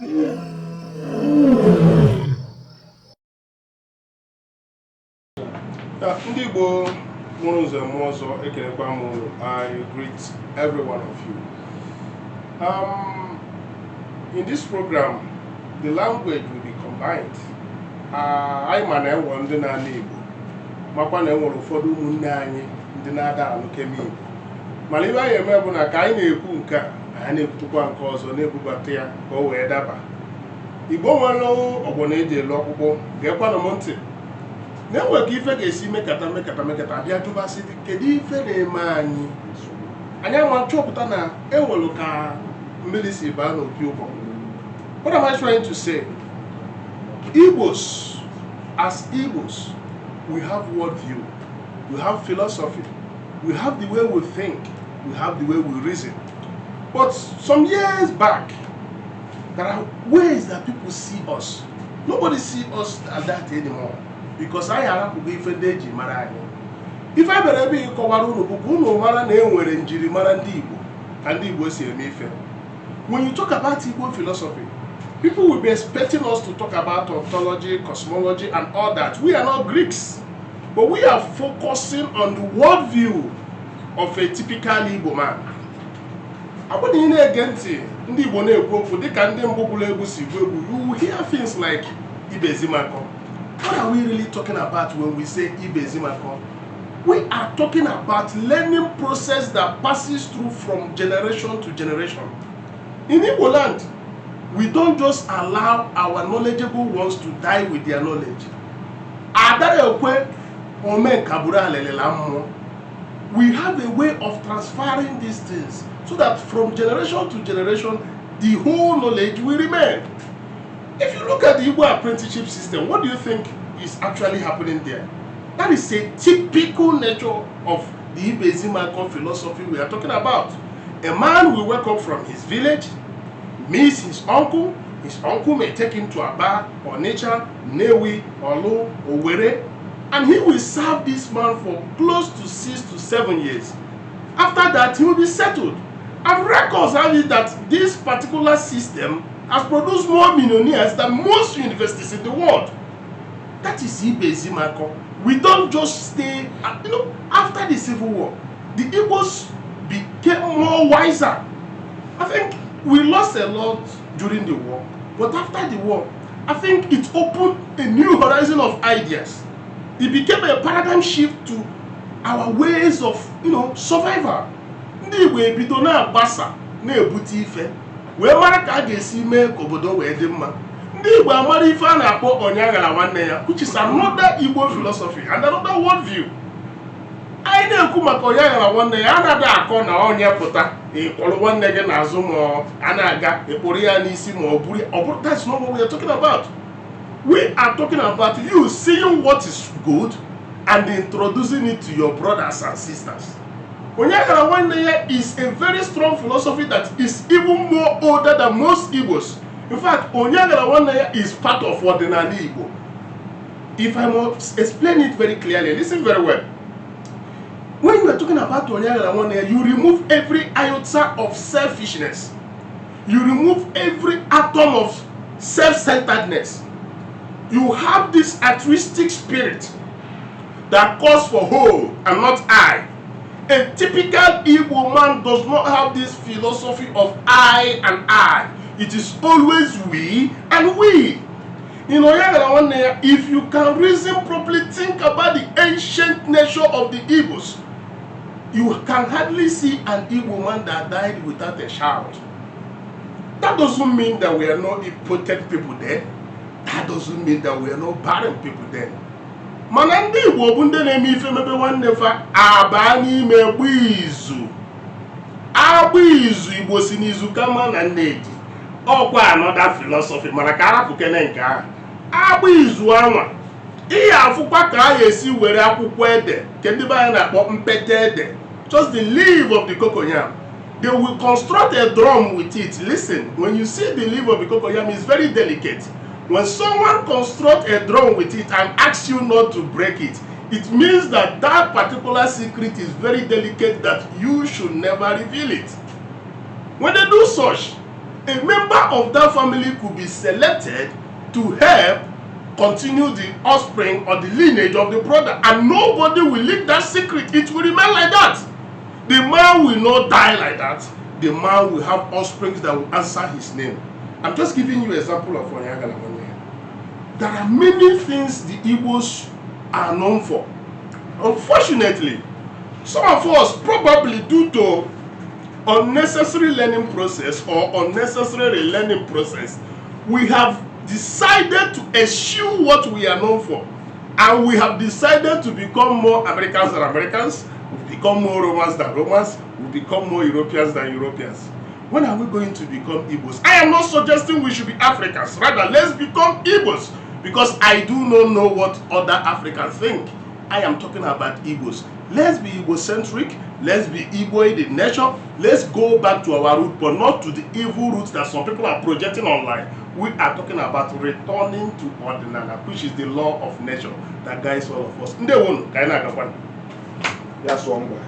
Ndị Igbo mụrụ nze mụọ ọzọ, ekelekwa m unu. I greet every one of you. In this program, the language will be combined. Anyị ma na enwere ndị na-anụ Igbo, makwa na enwere ụfọdụ ụmụnne anyị ndị na-ada anụkeme Igbo, mana ife anyị eme bụ na ka anyị na-ekwu nke a, anyị na-ekwutukwa nke ọzọ, na-ebubata ya ka o wee daba. Igbo nwere ọgbọ na-eji elu ọkpụkpụ. Geekwanụ m ntị na-enwe ka ife ga-esi mekata mekata mekata abịa jụbasị, kedu ife na-eme anyị? Anyị ama chọpụta na enwere ka mmiri si baa n'opi ụgbọ. What am I trying to say? Igbos, as Igbos, we have worldview, we have philosophy, we have the way we think, we have the way we reason. But some years back, there are ways that people see us. Nobody see us at that anymore, because anyị arapụgo ife ndị eji mara anyị. Ife a bịara ebe ịkọwara unu bụ ka unu mara na e nwere njirimara ndị Igbo, ka ndị Igbo si eme ife. When you talk about Igbo philosophy, people will be expecting us to talk about ontology, cosmology and all that. We are not Greeks, but we are focusing on the worldview of a typical Igbo man. Ọ bụrụ na ị na-ege ntị ndị Igbo na-ekwu okwu dịka ndị mbụ gụrụ egwu si gụ egwu, you will hear things like Ibezimakọ. What are we really talking about when we say Ibezimakọ? We are talking about learning process that passes through from generation to generation. In Igbo land, we don't just allow our knowledgeable ones to die with their knowledge. Adara ekwe omenka buru alịlịla mmụọ. We have a way of transferring these things so that from generation to generation, the whole knowledge will remain. If you look at the Igbo apprenticeship system, what do you think is actually happening there? That is a typical nature of the Ibezimako philosophy we are talking about. A man will wake up from his village, meet his uncle. His uncle may take him to Aba, Onitsha, Nnewi, Orlu, Owerri, and he will serve this man for close to 6 to 7 years. After that, he will be settled. And records have it that this particular system has produced more millionaires than most universities in the world. That is Ibezimako. We don't just stay, after the Civil War, the Igbos became more wiser. I think we lost a lot during the war, but after the war, I think it opened a new horizon of ideas. It became a paradigm shift to our ways of survival. Ndị Igbo ebido na-agbasa, na-ebute ife wee mara ka a ga-esi mee ka obodo wee dị mma. Ndị Igbo amara ife a na-akpọ onye aghara nwanne ya, which is another Igbo philosophy and another world view. Anyị na-ekwu maka onye aghara nwanne ya, anaghị akọ na onye pụta ịkpọrọ nwanne gị n'azụ, ma a na-aga ịkpụrụ ya n'isi, ma ọ bụrụ ọ bụrụ. That's not what we are talking about. We are talking about you seeing what is good and introducing it to your brothers and sisters. Onye aghara nwanne ya is a very strong philosophy that is even more older than most Igbos. In fact, onye aghara nwanne ya is part of ọdịnala Igbo. If I must explain it very clearly, listen very well. When you are talking about onye aghara nwanne ya, you remove every iota of selfishness, you remove every atom of self-centeredness. You have this altruistic spirit that calls for whole and not I. A typical Igbo man does not have this philosophy of I and I. It is always we and we. In Onye Aghara Nwanne Ya, if you can reason properly, think about the ancient nature of the Igbos, you can hardly see an Igbo man that died without a child. That doesn't mean that we are not impotent people there. That doesn't mean that we are not barren people there. Mana ndị Igbo bụ ndị na-eme ife mebe nwanne fa abaa n'ime gba izu agba izu. Igbo si n'izu kama na nnedi ọkwa another philosophy, mana ka arapụ kene nke ahụ. Agba izu anwa, ihe afụkwa ka a ga-esi were akwụkwọ ede nke ndị be anyị na-akpọ mpete ede, just the leaf of the cocoyam. They will construct a drum with it. Listen, when you see the leaf of the cocoyam, it's very delicate. When someone construct a drum with it and asks you not to break it, it means that that particular secret is very delicate, that you should never reveal it. When they do such, A member of that family could be selected to help continue the offspring or the lineage of the brother, and nobody will leak that secret. It will remain like that. The man will not die like that. The man will have offsprings that will answer his name. I'm just giving you example of Onye Aghala Nwanne Ya. There are many things the Igbos are known for. Unfortunately, some of us, probably due to unnecessary learning process or unnecessary relearning process, we have decided to eschew what we are known for. And we have decided to become more Americans than Americans, we become more Romans than Romans, we become more Europeans than Europeans. When are we going to become Igbos? I am not suggesting we should be Africans. Rather, let's become Igbos, because I do not know what other Africans think. I am talking about Igbos. Let's be Igbo-centric. Let's be Igbo in the nature. Let's go back to our root, but not to the evil roots that some people are projecting online. We are talking about returning to Odinala, which is the law of nature that guides all of us. Ndewonu, ka anyị na-agakwa. Ya sụọ ngwa.